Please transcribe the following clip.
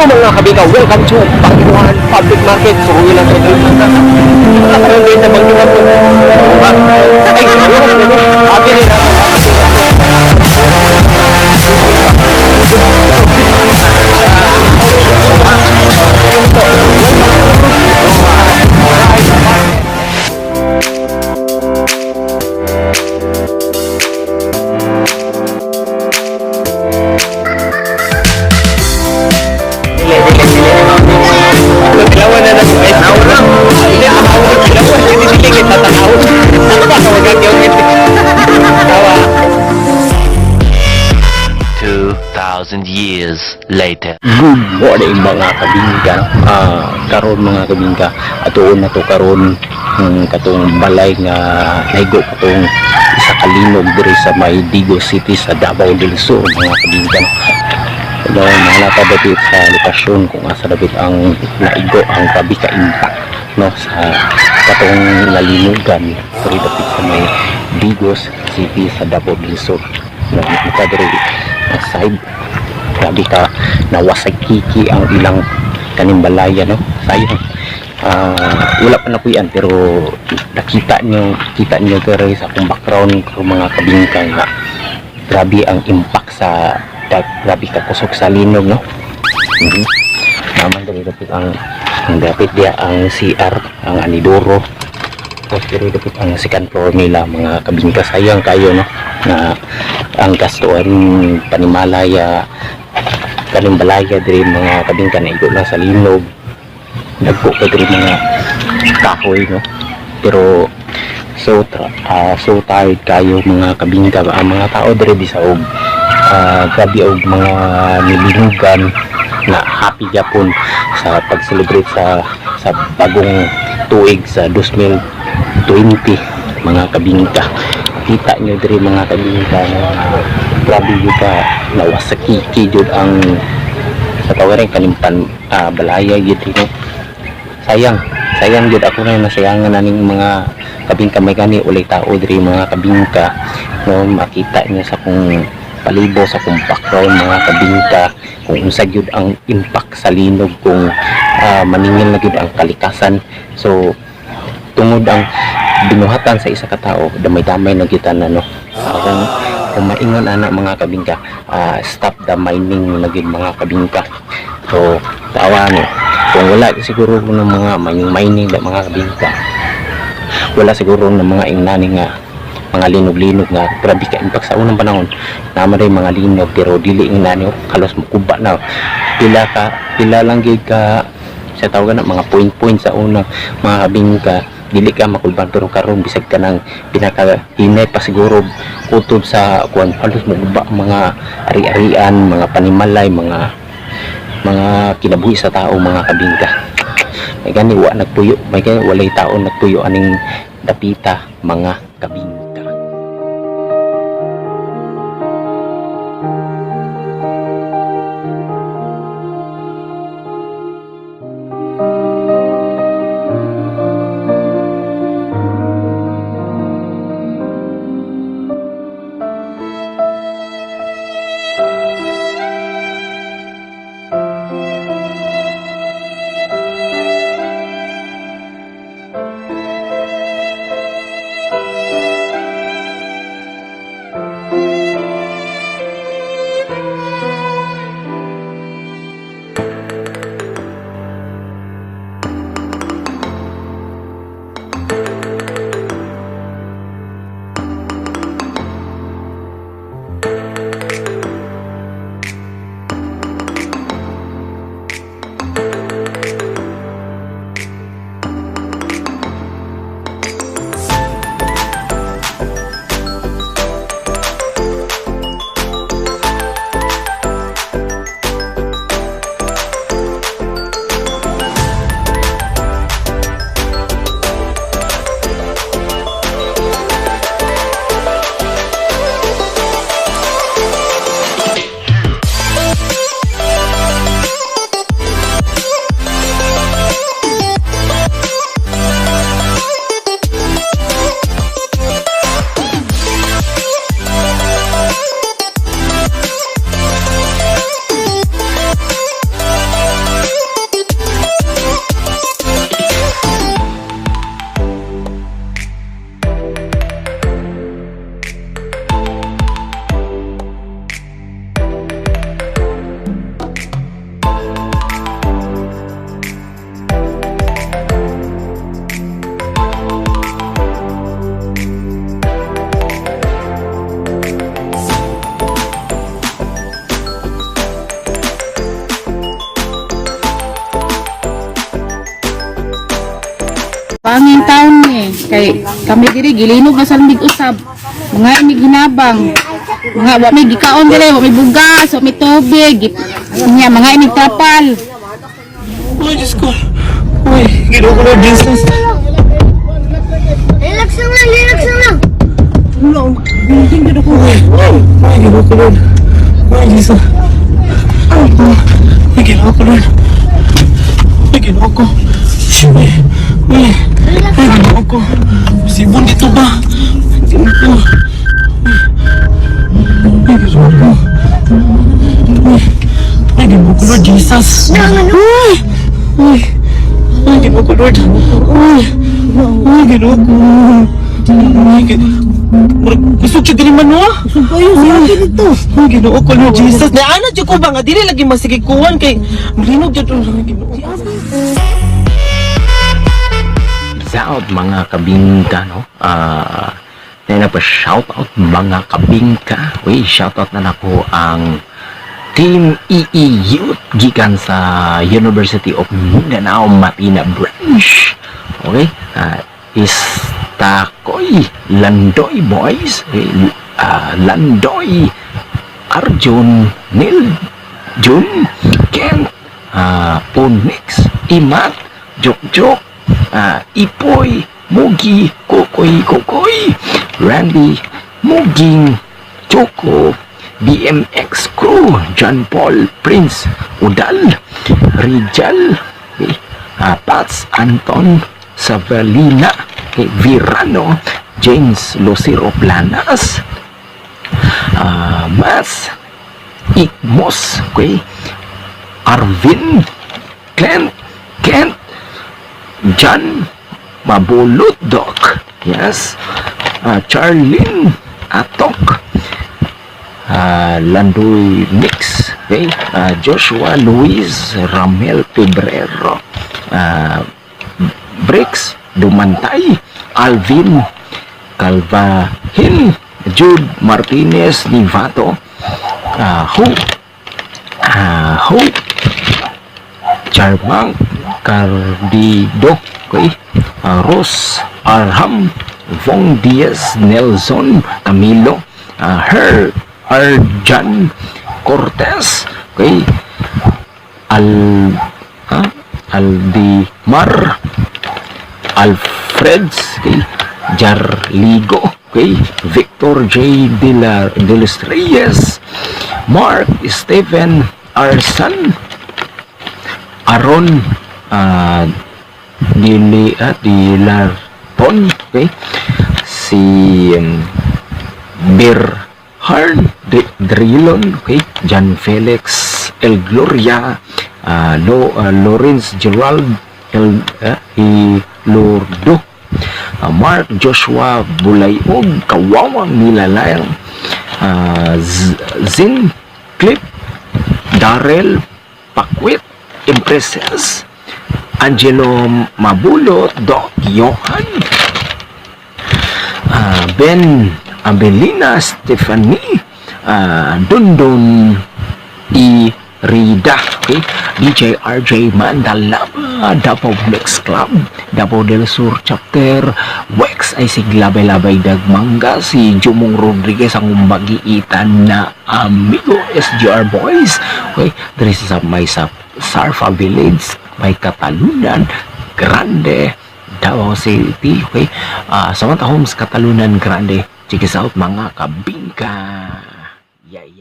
Mga kabika, welcome to Banginuhan Public Market. Suruin lang sa karon din sa Banginuhan. Ay, happy rin. Dili, dili, dili. Maglawan na lang. Ay, tanaw lang. Hindi, tanaw. Maglawan. Hindi, dili kita tanaw. Wag kang tawa. 2,000 years later. Good morning, mga kabingka. Karon, mga kabingka, atuon na to karon katong balay nga naigo katong isa ka linog diri sa may Digos City sa Davao del Sur, mga kabingka. No, mahalata dapit sa lokasyon kung asa dapit ang naigo ang grabe ka impact, no, sa katong nalinugan diri dapit sa may Digos City sa Davao del Sur. No, nakita diri ang side, grabe ka nawasag kiki ang ilang kaning balaya, no? Sayang. Wala pa napuyan, pero nakita nyo, kita nyo diri sa akong background kung mga kabingka nga grabe ang impact sa grabe ka kusog sa linog, no? Naman diri dapit ang dapit diya ang CR, ang anidoro, tapos diri dapit ang second floor nila, mga kabingka. Sayang kayo, no, na ang gastuan panimalaya kaning balaya diri, mga kabingka, na igo lang sa linog. Dagko pa diri mga kahoy, no? Pero so tired kayo, mga kabingka. Ang mga tao diri bisa og grabe og mga nilinugan na happy gyapon sa pag-celebrate sa bagong tuig sa 2020, mga kabingka. Kita nyo diri, mga kabingka, na grabe jud ka nawasakiki jud ang sa tawarin kaning pan balaya gyud, no? Sayang, sayang jud. Ako na nasayangan aning mga kabingka. May gani ulay tao diri, mga kabingka, no? Makita niyo sa kung palibo sa kung background, mga kabingka, kung unsa gyud ang impact sa linog kung maningil na gyud ang kalikasan. So tungod ang binuhatan sa isa ka tao, damay-damay na gyud tanan, no? Kung maingon ana, mga kabingka, stop the mining na gyud, mga kabingka. So tawa no, kung wala siguro ng mga mining mining da, mga kabingka, wala siguro ng mga ingnani nga mga linog-linog nga grabe ka impact. Sa unang panahon naman rin mga linog, pero dili ingnani, oh, halos makuba na. Pila ka pila lang gyud ka sa tawagan na mga point point sa una, mga kabingka, dili ka makulban. Pero karon, bisag ka ng pinaka hinay pa siguro kutob sa kuan, halos maguba ang mga ari-arian, mga panimalay, mga kinabuhi sa tao, mga kabingka. May gani wa nagpuyo, may gani walay tao nagpuyo aning dapita, mga kabingka. Pangin taon ni kay kami diri gilinog na sa mig usab. Mga imig hinabang. Mga wa may gikaon dire, wa may bugas, wa may tubig. Nya mga imig trapal. Ay, Diyos ko. Uy, Ginoo ko, Lord Jesus. Relax lang lang, relax lang lang. Ay, Ginoo ko, Lord. Ay, Jesus. Ay, Ginoo ko, Lord. Ay, Ginoo ko. Uy, uy. Ay, Ginoo ko. Sibon dito ba? Ginoo ko. Uy, ay, Ginoo ko. Uy, ay, Ginoo ko, Lord Jesus. Uy, uy. Ay, Ginoo ko, Lord. Uy, uy, Ginoo ko. Ay, Ginoo. Murag, kusog siya diri man, no? Kusog kayo, siya dito. Ay, Ginoo ko, Lord Jesus. Naana jud ko ba nga dili lagi masige kuwan kay malinog jud ang Ginoo. Shout mga kabingka, no? Ah, na pa shout out mga kabingka. Uy, shout out na nako ang Team EE Youth gikan sa University of Mindanao Matina Branch. Okay? Istakoy Landoy Boys, okay? Landoy Arjun, Neil, Jun, Kent, Onyx, Imat, Jok Jok, Ipoy, Mugi, Kokoy Kokoy, Randy, Muging, Choco, BMX Crew, John Paul, Prince, Udal, Rijal, okay, Pats, Anton, Savelina, okay, Virano, James Lucero Planas, Mas, Ikmos, okay, Arvin, Kent, Kent, John, Mabulot Doc, yes, Charlene, Atok, Landoy Mix, okay, Joshua Luis Ramel Febrero, Bricks Dumantay, Alvin Calvahin, Jude Martinez Nivato, Hope, Hope, Charmang Cardido, okay, Rose Arham, Vong Diaz, Nelson Camilo, Her Arjan Cortez, okay, Al Aldimar Alfreds, okay, Jarligo, okay, Victor J. De los Reyes, Mark Stephen Arsan, Aaron Dili, Dilarton, okay, si Berhard Drilon, okay, John Felix El Gloria, Lawrence Gerald El Hilordo, Mark Joshua Bulayog, Kawawang Nilalayang, Zin Clip, Darrell Pakwit, Impresses, Angelo Mabulot, Doc Johan, Ben Abelina Stephanie, Dundon E. Rida, okay? DJ RJ Mandalaba, Davao Mix Club, Davao del Sur Chapter, Wex ay si Glabay-Labay Dagmangga, si Jumong Rodriguez ang umagiitan na amigo SGR Boys, okay? Diri sa may sa Sarfa Village, may Katalunan, Grande, Davao City, okay? Samantha Homes, Katalunan Grande. Check us out mga kabingka. Yeah.